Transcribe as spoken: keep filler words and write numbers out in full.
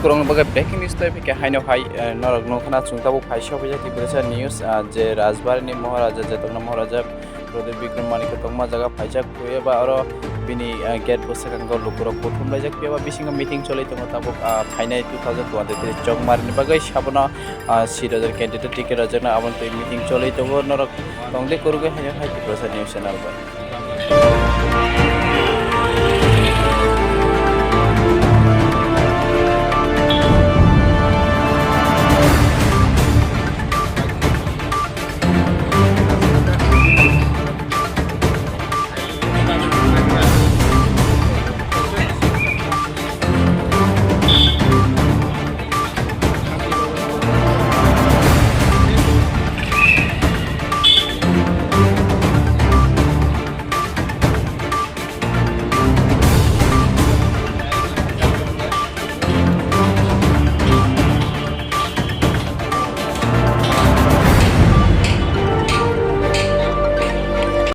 Borokni bagwi breaking news tei phikha haino hai, eh, norok nukha na chwng tabuk phaisa phaisa Tiprasa news, ah, je Rajbari ni Maharaja, je tongna Maharaja Pradip Bikram Manikya tongma jaga phaisa khuya ba oro bini, ah, gate bwskango lukurok kuthum laijak phiya ba bisingo meeting choli tongo tabuk, ah, phainai two thousand twenty-three chongmar ni bagwi sabono, ah, seat rojak candidate ticket rojak na aboni twi meeting choli tongo norok tongde kurugwi haino hai Tiprasa news channel bai.